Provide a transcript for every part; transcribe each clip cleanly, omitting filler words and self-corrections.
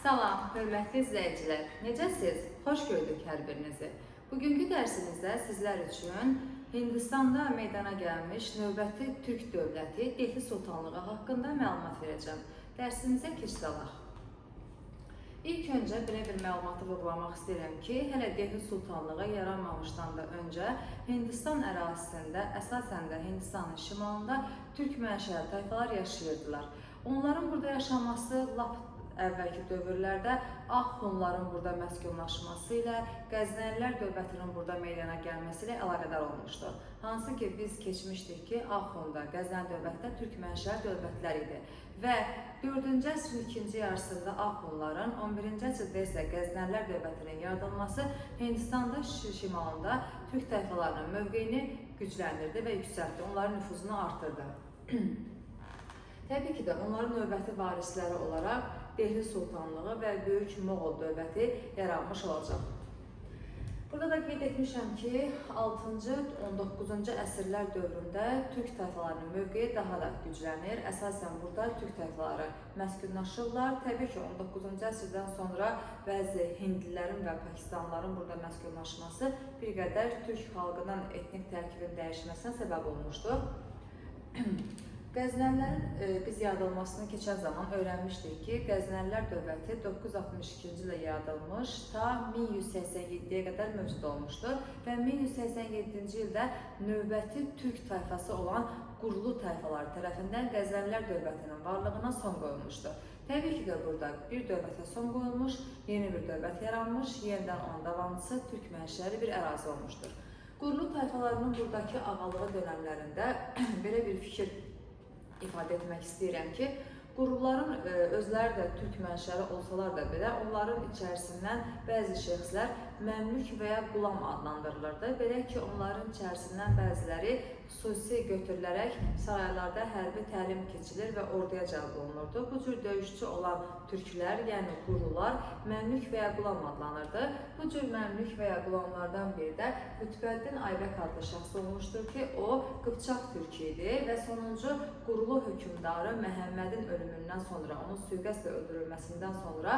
Salam, hörmətli izləyicilər. Necəsiz? Xoş gördük hər birinizi. Bugünkü dərsimizdə sizlər üçün Hindistanda meydana gəlmiş növbəti türk dövləti Dehli Sultanlığı haqqında məlumat verəcəm. Dərsimizə keçid alaq. İlk öncə belə bir məlumatı vurğulamaq istəyirəm ki, hələ Dehli Sultanlığı yaranmamışdan da öncə Hindistan ərazisində, əsasən də Hindistanın şimalında türk mənşəli tayfalar yaşayırdılar. Onların burada yaşaması lap əvvəlki dövrlərdə Ağ Hunların burada məskunlaşması ilə Qəznəlilər dövlətinin burada meydana gəlməsi ilə əlaqədar olmuşdu. Hansı ki biz keçmişdik ki, Ağ Hunda, Qəznəli dövləti də türk mənşəli dövlətlər idi və 4-cü əsrin ikinci yarısında Ağ Hunların, 11-ci əsrdə isə Qəznəlilər dövlətinin yaradılması Hindistanda şimalında türk tayfalarının mövqeyini gücləndirdi və yüksəltdi, onların nüfuzunu artırdı. Təbii ki də onların növbəti varisləri olaraq Dehli Sultanlığı və Böyük Moğol dövləti yaranmış olacaq. Burada da qeyd etmişəm ki, 6-cı, 19-cu əsrlər dövründə türk tayfalarının mövqeyi daha da güclənir. Əsasən burada türk tayfaları məskunlaşırlar. Təbii ki, 19-cu əsrdən sonra bəzi hindlilərin və pakistanlıların burada məskunlaşması bir qədər türk xalqının etnik tərkibinin dəyişməsinə səbəb olmuşdu. Qəznəlilərin biz yaradılmasını keçən zaman öyrənmişdik ki, Qəznəlilər dövləti 962-ci ildə yaradılmış, ta 1187-yə qədər mövcud olmuşdu və 1187-ci ildə növbəti türk tayfası olan Qurlu tayfaları tərəfindən Qəznəlilər dövlətinin varlığına son qoyulmuşdu. Təbii ki də burada bir dövlətə son qoyulmuş, yeni bir dövlət yaranmış, yenidən onun davamçısı türk mənşəli bir ərazi olmuşdur. Qurlu tayfalarının buradakı ağalığı dönəmlərində belə bir fikir ifadə etmək istəyirəm ki, Qurluların özləri də türk mənşəli olsalar da belə, onların içərisindən bəzi şəxslər məmlük və ya qulam adlandırılırdı. Belə ki, onların içərisindən bəziləri xüsusi götürülərək saraylarda hərbi təlim keçilir və orduya cəlb olunurdu. Bu cür döyüşçü olan türklər, yəni qurlular məmlük və ya qulam adlanırdı. Bu cür məmlük və ya qulamlardan biri də Qütbəddin Aybək adlı şəxs olmuşdur ki, o Qıpçaq türkü idi və sonuncu Qurlu hökmdarı Məhəmmədin ölümündən sonra, onun sui-qəsdlə öldürülməsindən sonra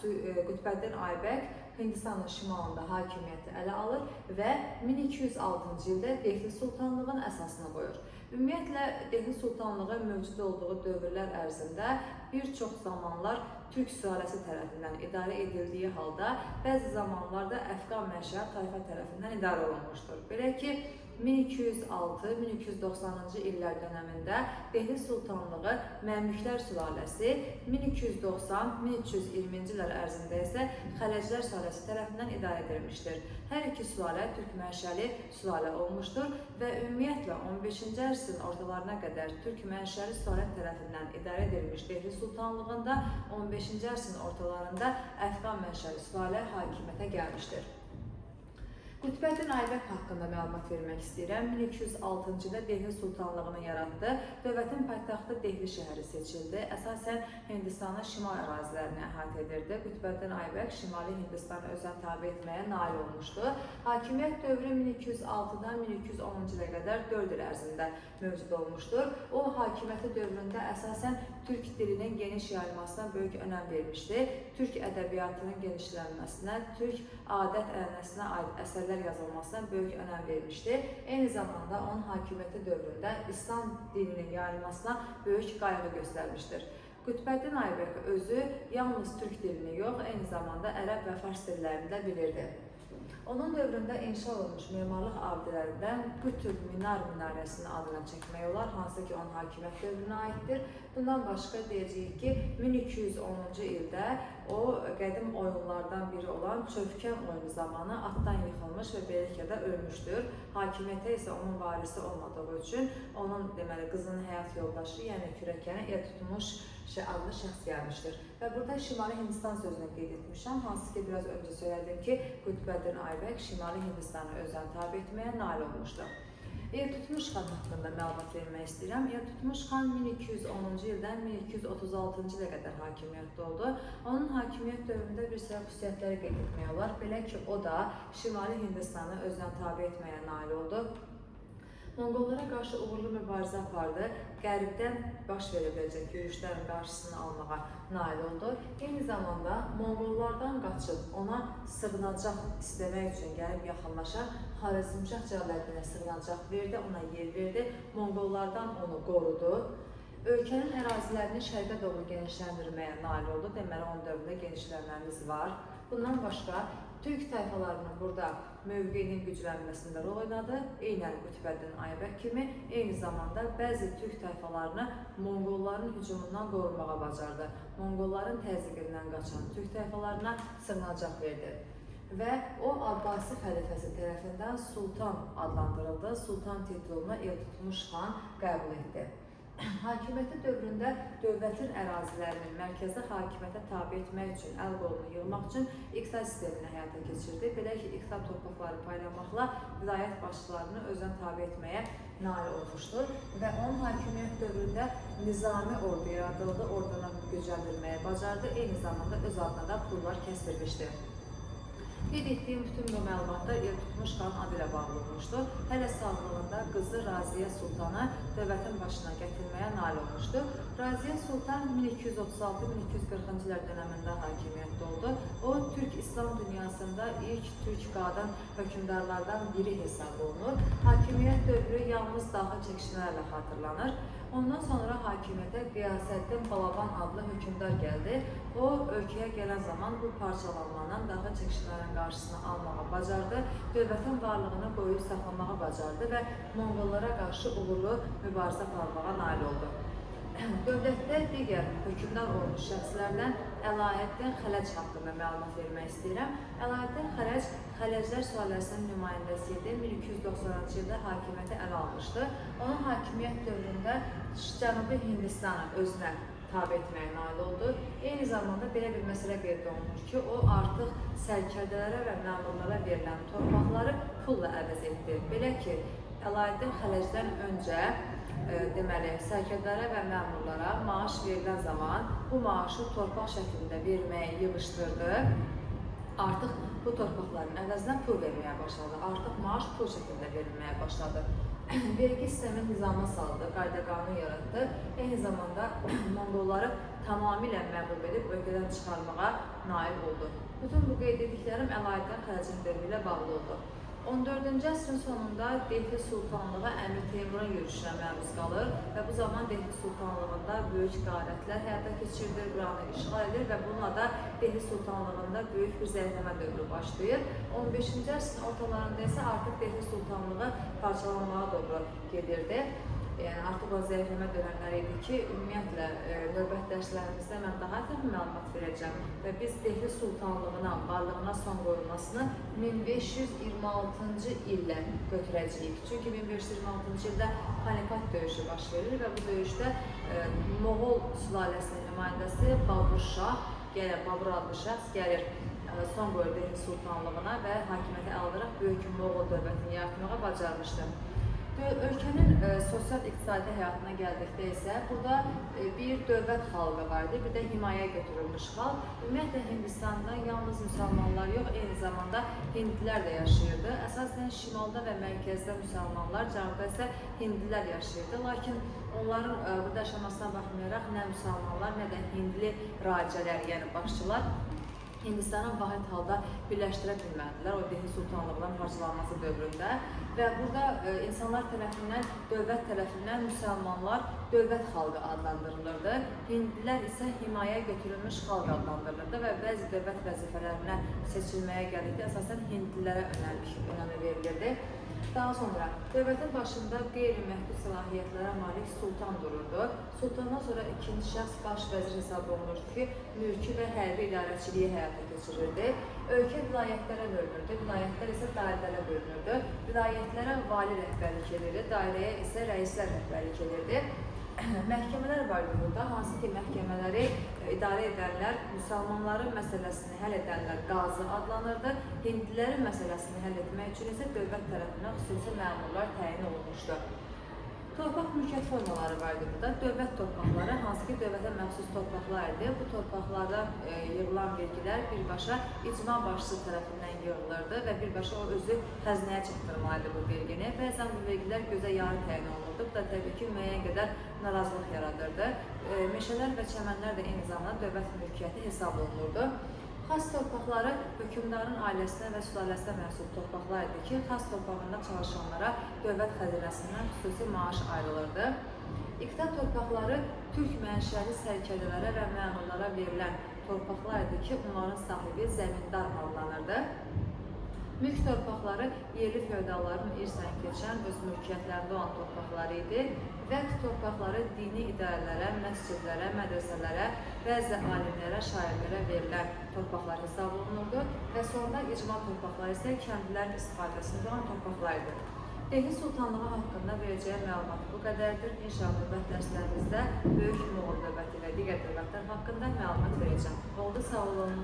Qütbəddin Aybək Hindistanın şimalında hakimiyyəti ələ alır və 1206-cı ildə Dehli Sultanlığın əsasını qoyur. Ümumiyyətlə, Dehli Sultanlığı mövcud olduğu dövrlər ərzində bir çox zamanlar türk sülaləsi tərəfindən idarə edildiyi halda, bəzi zamanlarda Əfqan mənşəli tayfa tərəfindən idarə olunmuşdur. Belə ki, 1206-1290-cı illər dönəmində Dehli Sultanlığı Məmlüklər sülaləsi, 1290-1320-ci illər ərzində isə Xələclər sülaləsi tərəfindən idarə edilmişdir. Hər iki sülalə türk mənşəli sülalə olmuşdur və ümumiyyətlə 15-ci əsrin ortalarına qədər türk mənşəli sülalə tərəfindən idarə edilmiş Dehli Sultanlığında 15-ci əsrin ortalarında Əfqan mənşəli sülalə hakimiyyətə gəlmişdir. Qütbəddin Aybək haqqında məlumat vermək istəyirəm. 1206-cı ildə Dehli Sultanlığını yaratdı. Dövlətin paytaxtı Dehli şəhəri seçildi. Əsasən Hindistanın şimal ərazilərini əhatə edirdi. Qütbəddin Aybək Şimali Hindistanı özünə tabe etməyə nail olmuşdu. Hakimiyyət dövrü 1206-dan 1210-cu ilə qədər 4 il ərzində mövcud olmuşdur. O, hakimiyyəti dövründə əsasən türk dilinin geniş yayılmasına böyük önəm vermişdi. Türk ədəbiyyatının genişlənməsinə, türk adət-ənənəsinə aid əsərlər yazılmasına böyük önəm vermişdi. Eyni zamanda onun hakimiyyəti dövründə İslam dininin yayılmasına böyük qayğı göstərmişdir. Qütbəddin Aybək özü yalnız türk dilini yox, eyni zamanda ərəb və fars dillərini də bilirdi. Onun dövründə inşa olunmuş memarlıq abidələrindən Qütüb Minar minarəsinin adına çəkmək olar, hansı ki onun hakimiyyət dövrünə aiddir. Bundan başqa deyəcəyik ki, 1210-cu ildə o qədim oyunlardan biri olan Çövkən oyunu zamanı atdan yıxılmış və beləliklə də ölmüşdür. Hakimiyyətə isə onun varisi olmadığı üçün onun deməli qızının həyat yoldaşı, yəni Kürəkəni Eltutmuş adlı şəxs gəlmişdir. Və burada Şimali Hindistan sözünü qeyd etmişəm, hansı ki biraz öncə söylədim ki, Qütbəddin Aybək Şimali Hindistanı özünə tabe etməyə nail olmuşdu. Eltutmuş xan haqqında məlumat vermək istəyirəm. Eltutmuş xan 1210-cu ildən 1236-cı ilə qədər hakimiyyətdə oldu. Onun hakimiyyət dövründə bir sıra xüsusiyyətləri qeyd etmək olar. Belə ki, o da Şimali Hindistanı özünə tabe etməyə nail oldu. Monqollara qarşı uğurlu mübarizə apardı, qərbdən baş verə biləcək yürüşlərin qarşısını almağa nail oldu. Eyni zamanda Monqollardan qaçıb ona sığınacaq istəmək üçün gəlib yaxınlaşan Xarəzmşah Cəlaləddinə sığınacaq verdi, ona yer verdi, Monqollardan onu qorudu. Ölkənin ərazilərini şərqə doğru genişləndirməyə nail oldu. Deməli, onun dövründə genişlənməmiz var. Bundan başqa, Türk tayfalarının burada mövqeyinin güclənməsində rol oynadı. Eynən Qütbəddin Aybək kimi, eyni zamanda bəzi türk tayfalarını Monqolların hücumundan qorumağa bacardı. Monqolların təzyiqindən qaçan türk tayfalarına sığınacaq verdi. Və o, Abbasi xəlifəsi tərəfindən Sultan adlandırıldı. Sultan titulunu Eltutmuş xan qəbul etdi. Hakimiyyəti dövründə dövlətin ərazilərini mərkəzi hakimiyyətə tabe etmək üçün, əl qolunu yığmaq üçün iqta sistemini həyata keçirdi. Belə ki, iqta torpaqları paylamaqla vilayət başçılarını özünə tabe etməyə nail olmuşdur və onun hakimiyyət dövründə nizami ordu yaradıldı, ordunu gücləndirməyə bacardı, eyni zamanda öz adına da pullar kəsdirmişdi. Qeyd etdiyim bütün bu məlumatlar Eltutmuş xanın adı ilə bağlı olmuşdu. Hələ sağlığında qızı Raziyə Sultanı dövlətin başına gətirməyə nail olmuşdu. Raziyə Sultan 1236-1240-cı illər dönəmində hakimiyyətdə oldu. O, Türk-İslam dünyasında ilk türk qadın hökmdarlardan biri hesab olunur. Hakimiyyət dövrü yalnız daxil çəkişmələrlə xatırlanır. Ondan sonra hakimiyyətə Qiyasəddin Balaban adlı hökmdar gəldi. O, ölkəyə gələn zaman bu parçalanmanın, daxil çəkişmələrin qarşısını almağa bacardı, dövlətin varlığını qoyub saxlamağa bacardı və Monqollara qarşı uğurlu mübarizə aparmağa nail oldu. Dövlətdə digər hökmdar olmuş şəxslərdən Əlaəddin Xələc haqqında məlumat vermək istəyirəm. Əlaəddin Xələc, Xələclər sülaləsinin nümayəndəsi idi. 1290-cı ildə hakimiyyəti ələ almışdı. Onun hakimiyyət dövründə Cənubi Hindistanı özünə tabe etməyə nail oldu. Eyni zamanda belə bir məsələ qeyd olunur ki, o artıq sərkərdələrə və məmurlara verilən torpaqları pulla əvəz etdi. Belə ki, Əlaəddin Xələcdən öncə deməli, sərkərdələrə və məmurlara maaş verilən zaman bu maaşı torpaq şəklində verməyə yığışdırdı. Artıq bu torpaqların əvəzinə pul verməyə başladı. Artıq maaş pul şəklində verilməyə başladı. Vergi sistemi nizama saldı, qayda qanun yaratdı. Eyni zamanda Monqolları tamamilə məğlub edib ölkədən çıxarmağa nail oldu. Bütün bu qeyd etdiklərim Əlaəddin Xələcin dövrü ilə bağlı oldu. 14-cü əsrin sonunda Dehli Sultanlığı Əmir Teymurun yürüşünə məruz qalır və bu zaman Dehli Sultanlığında böyük qarətlər həyata keçirilir, buranı işğal edir və bununla da Dehli Sultanlığında böyük bir zəifləmə dövrü başlayır. 15-ci əsrin ortalarında isə artıq Dehli Sultanlığı parçalanmağa doğru gedirdi. Yəni artıq o zəifləmə dönəmləri idi ki, ümumiyyətlə növbəti dərslərimizdə mən daha ətraflı məlumat verəcəm və biz Dehli Sultanlığına, varlığına son qoyulmasını 1526-cı illə götürəcəyik. Çünki 1526-cı ildə Panipat döyüşü baş verir və bu döyüşdə Moğol sülaləsinin nümayəndəsi Babur Şah, gəlir, Babur adlı şəxs gəlir, son qoyur Dehli Sultanlığına və hakimiyyəti ələ alaraq böyük Moğol dövlətini yaratmağa bacarmışdı. Ölkənin sosial-iqtisadi həyatına gəldikdə isə burada bir dövlət xalqı var idi, bir də himayə götürülmüş xalq. Ümumiyyətlə Hindistanda yalnız müsəlmanlar yox, eyni zamanda hindlilər də yaşayırdı. Əsasən şimalda və mərkəzdə müsəlmanlar, cənubda isə hindlilər yaşayırdı. Lakin onların burada yaşamasına baxmayaraq nə müsəlmanlar, nə də hindli racələr, yəni başçılar Hindistanı vahid halda birləşdirə bilmədilər o Dehli Sultanlığının parçalanması dövründə və burada insanlar tərəfindən, dövlət tərəfindən müsəlmanlar dövlət xalqı adlandırılırdı. Hindlilər isə himayə götürülmüş xalq adlandırılırdı və bəzi dövlət vəzifələrinə seçilməyə gəldikdə əsasən hindlilərə önəmi verilirdi. Daha sonra dövlətin başında qeyri-məhdud səlahiyyətlərə malik sultan dururdu. Sultandan sonra ikinci şəxs baş vəzir hesab olunurdu ki, mülki və hərbi idarəçiliyi həyata keçirirdi. Ölkə vilayətlərə bölünürdü, vilayətlər isə dairələrə bölünürdü. Vilayətlərə vali rəhbərlik edirdi, dairəyə isə rəislər rəhbərlik edirdi. Məhkəmələr var idi burada, hansı ki məhkəmələri idarə edənlər, müsəlmanların məsələsini həll edənlər qazı adlanırdı. Hindlilərin məsələsini həll etmək üçün isə dövlət tərəfindən xüsusi məmurlar təyin olunmuşdu. Torpaq mülkiyyət formaları var idi burada. Dövlət torpaqları, hansı ki dövlətə məxsus torpaqlar idi. Bu torpaqlardan yığılan vergilər birbaşa icma başçısı tərəfindən yığılırdı və birbaşa o özü xəzinəyə çatdırmalı idi bu vergini. Bəzən bu vergilər gözə yarı təyin olunurdu. Bu da təbii ki, müəyyən qədər narazılıq yaradırdı. Meşələr və çəmənlər də eyni zamanda dövlət mülkiyyəti hesab olunurdu. Xas torpaqları hökmdarın ailəsinə və sülaləsinə məxsus torpaqlar idi ki, xas torpağında çalışanlara dövlət xəzinəsindən xüsusi maaş ayrılırdı. İqta torpaqları türk mənşəli sərkərdələrə və məmurlara verilən torpaqlar idi ki, onların sahibi zəmindar adlanırdı. Mülk torpaqları yerli feodalların irsən keçən öz mülkiyyətlərində olan torpaqları idi. Vəqf torpaqları dini idarələrə, məscidlərə, mədrəsələrə, bəzi alimlərə, şairlərə verilən torpaqlar hesab olunurdu və sonda icma torpaqları isə kəndlilərin istifadəsində olan torpaqlar idi. Dehli Sultanlığı haqqında verəcəyim məlumat bu qədərdir. İnşallah növbəti dərslərimizdə Böyük Moğol dövləti və digər dövlətlər haqqında məlumat verəcəm. Oldu, sağ olun.